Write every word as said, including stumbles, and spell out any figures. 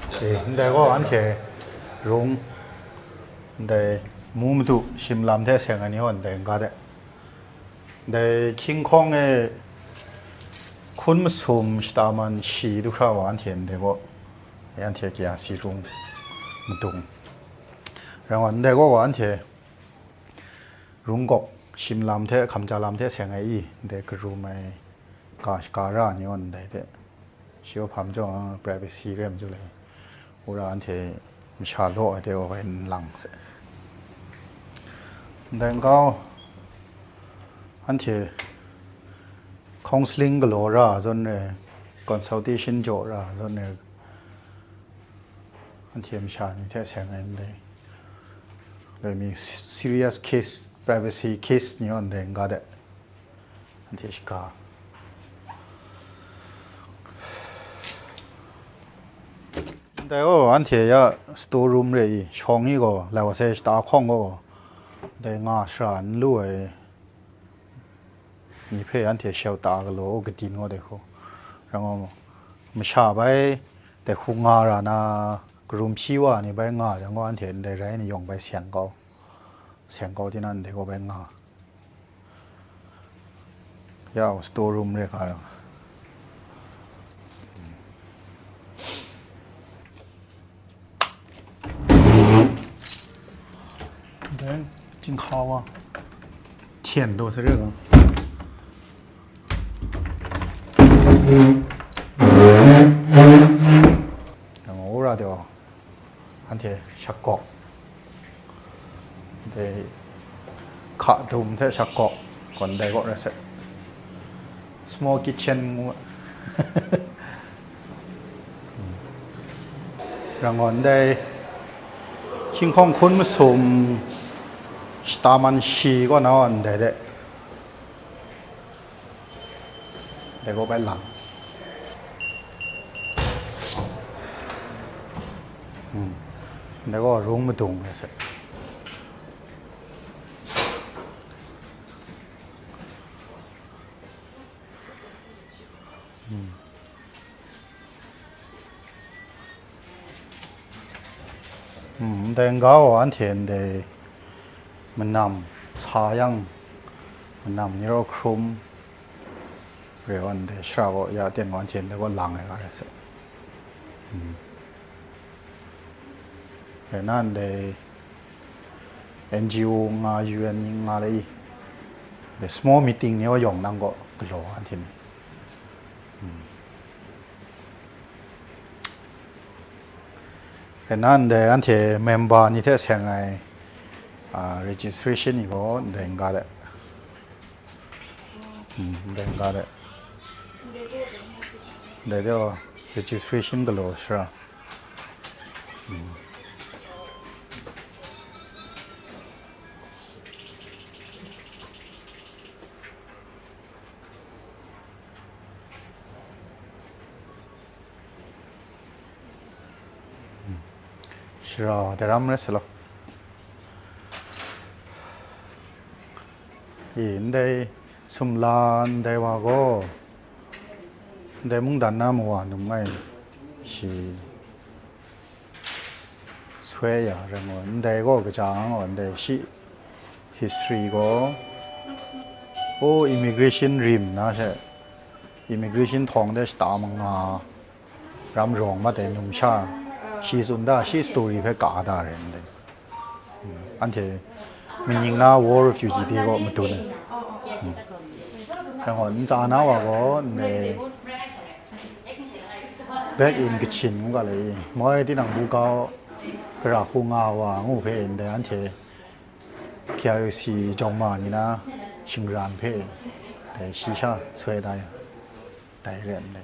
Eh, ndai gaw anhte rung, ndai mu madu shim lam hte seng ai ni gaw ndai n ga de. Ndai hkying hkawng e hkun masum shata man shi du hkra wa anhte ndai gaw, anhte kya si rung madung. Rai ngai, ndai gaw wa anhte rung gawk shim lam hte hkamja lam hte seng ai i, ndai karum ai ga, ga ra ni gaw ndai hte. Shi hpam jawng, a, privacy re ai majaw lai. Wora anhte masha law ai de wa bai n lang se. Ndai nkau, anhte counseling galaw ra zawn re, consultation jaw ra zawn re, anhte masha ni hte seng ai ndai. Lai mi serious case, privacy case ni gaw ndai n ga de. Anhte shika. Ndai gaw, anhte ya store room re i, shawng i gaw, lai wa sai shata hkawng gaw, dai nga shara n lu ai ni hpe anhte shau ta galaw, gadin gaw dai hku. Rai ngai, masha bai dai hku nga ra na, karum hpyi wa ni bai nga jang gaw, anhte ndai rai ni yawng bai seng kau. Seng kau tina ndai gaw bai nga. Ya, store room re ka ra. Then, 进口啊。甜豆是这个。然后我这的话。 Anhte shakawk, dai hka dum hte shakawk, gawn dai gaw rai sai. Small kitchen ngu. Rai ngai, ndai hkying hkawng hkun masum shata man shi gaw na ndai de. Dai gaw bai lang. Hmm. Dai gaw rung madung rai sai. Hmm. Hmm, ndai n ga wa anhte ndai manam sa yang, manam ni rau hkrum re wa ndai shara gaw ya ten wa anhte ndai gaw lang ai ga rai sai. Hmm. Rai na ndai N G O nga, U N ni nga lai i, ndai small meeting ni wa yawng nang gaw galaw anhte ni. Hmm. Rai na ndai anhte member ni hte seng ai, a, registration ni gaw ndai n ga de. Hmm, ndai n ga de. Ndai de gaw registration galaw shara. Hmm. Shara dai ram rai sa law. E, ndai sumla ndai wa gaw, ndai mungdan na mawa num ngai shi. Soi ya rai ngai, ndai gaw kaja nga gaw, ndai shi history gaw, o, immigration rim na she, immigration htawng de shata manga ram rawng mat ai numsha, shi tsun da, shi story hpe ka da rai ndai. Hmm, anhte maning na war refugee de gaw madun ai. Hmm. Rai ngai, ntsa na wa gaw, ndai, back in Kachin ngu ga lai i, moi tinang bu kau, kara hku nga wa ngu hpe ndai anhte K I O C jawng ma ni na shingran hpe dai shi sha soi da ya, dai re ndai.